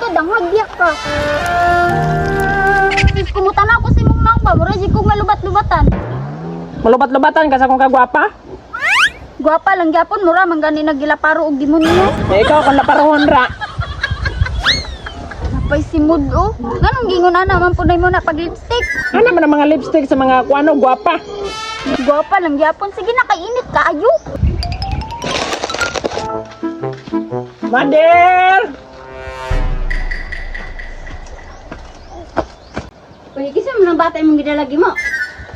ka, danghag biyak ka. Sus, kumutana ko sa imong naong ba, mura jud kog malubat-lubatan. Malubat-lubatan ka sa akong kagwapa. Gwapa lang gyapon, mura man gani nagilaparo og demonyo. Eh, ikaw kung laparohon ra. Napay simod oh. Nganong gingon ana man punay mo na pag lipstick? Ano man ang mga lipstick sa mga kuano gwapa? Gwapa lang gyapon, sige na kay init kaayo. Mother! Uy, kisa man ang bata imong gidalagi mo.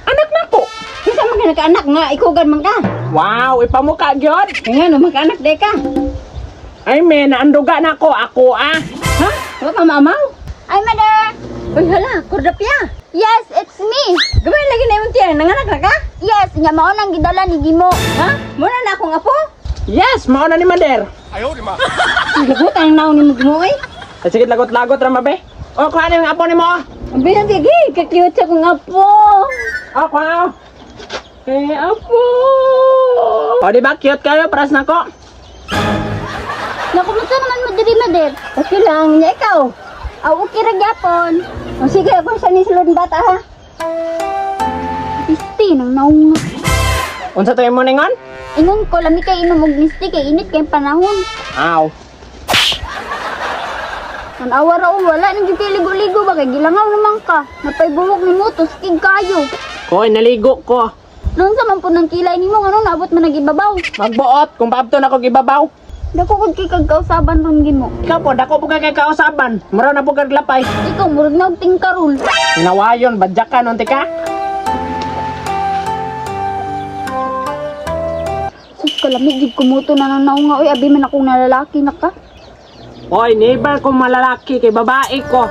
Anak na ko. Kisa man ka nagkaanak nga ikugan man ka. Wow, ipamuka gyud. Kaya nga no magkaanak day ka. Ay men, naanduga na ko ako ah. Ha? Wa ka maamaw? Ay, mother! Uy, hala, kordapya. Yes, it's me. Gamay lagi na imong tiyan, nanganak na ka? Yes, nya mao nang gidala ni Gimo. Ha? Muna na akong apo. Yes, mao na ni Mother. Ang lagot ang naon ni mo oy. Ay, sige, lagot-lagot ra mabe. O, kuha na yung apo nimo. Ang bilang sige, ka-cute sa akong apo. O, kuha o. Eh, apo. O, di ba cute kayo paras na ko? Nakumusta naman mo diri, mother? Okay lang, niya ikaw. Aw, okay ra gyapon. O sige, ako sa ni sulod bata ha. Pisti nang naong nga. Unsa to imo ningon? Ingon ko lami kay inom og misti kay init kay panahon. Aw. Tanawa ra o wala nang jud kay ligo-ligo ba kay gilangaw naman ka. Napay buhok nimo tuskig kayo. Koy, naligo ko. Noon sa man po ng kilay nimo ngano naabot man nagibabaw. Magbuot kung paabto na ko gibabaw. Dako kog kay kagkausaban ron gimo. Ikaw po, dako po kay kay kausaban. Mura na po kag lapay. Ikaw murag na og tingkarol. Hinawayon, badyak ka nun, tika. Sus kalamig gid kumuto na nang naong nga oy abi man akong nalalaki na ka. Hoy, neighbor ko malalaki kay babae ko.